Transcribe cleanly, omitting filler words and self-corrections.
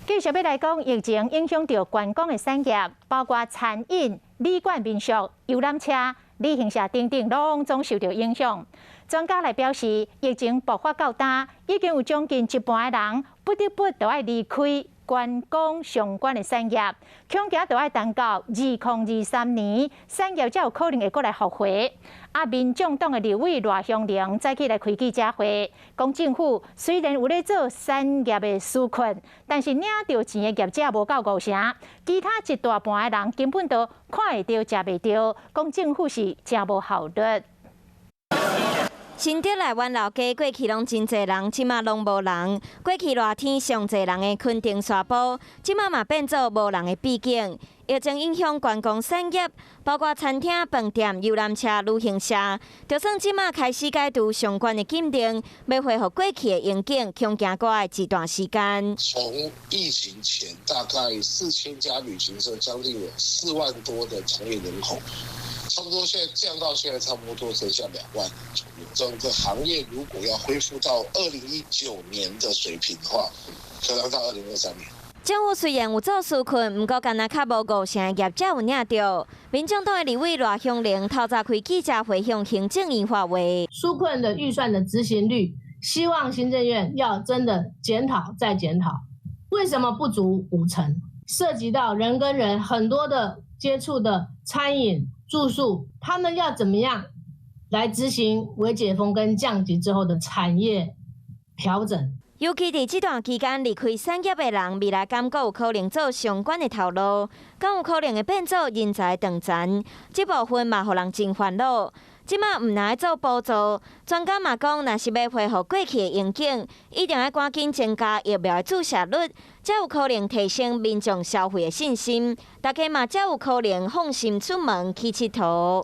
繼續欲來講，疫情影響著觀光的產業，包括餐飲、旅館、民宿、遊覽車、旅行社等等，攏總受著影響。專家來表示，疫情爆發到今，已經有將近一半的人不得不著愛離開觀光相關的產業，恐驚著愛等到2023年，產業才有可能會閣來復活。啊，民眾黨的立委賴香伶早起來開記者會，講政府雖然有咧做產業的紓困，但是領著錢的業者無夠五成，其他一大半的人根本都看會著、食袂著，講政府是誠無效率。新竹內灣老街過去攏真濟人，這馬攏無人。過去熱天上濟人的墾丁沙埔，這馬嘛變做無人的秘境。疫情影響觀光產業，包括餐廳、飯店、遊覽車、旅行社，就算這馬開始解除相關的禁令，欲恢復過去的榮景，恐驚閣愛一段時間。從疫情前大概4000家旅行社，將近有4萬多的從業人口。差不多現在降到現在差不多剩下2萬人左右。整個行業如果要恢復到2019年的水平的話，可能到2023年。政府雖然有做紓困，毋過敢若較無五成業者有領著。民眾黨的立委賴香伶透早開記者會向行政院發話。紓困的預算的執行率，希望行政院要真的檢討再檢討，為什麼不足五成？涉及到人跟人很多的接觸的餐飲、住宿，他們要怎麼樣來執行微解封跟降級之後的產業調整？尤其佇這段期間離開產業的人，未來敢閣有可能做相關的頭路，敢有可能會變做人才斷層？這部分嘛，予人真煩惱。這馬毋但愛做補助，專家嘛講，若是欲恢復過去的榮景，一定愛趕緊增加疫苗的注射率，才有可能提升民眾消費的信心，大家嘛才有可能放心出門去𨑨迌。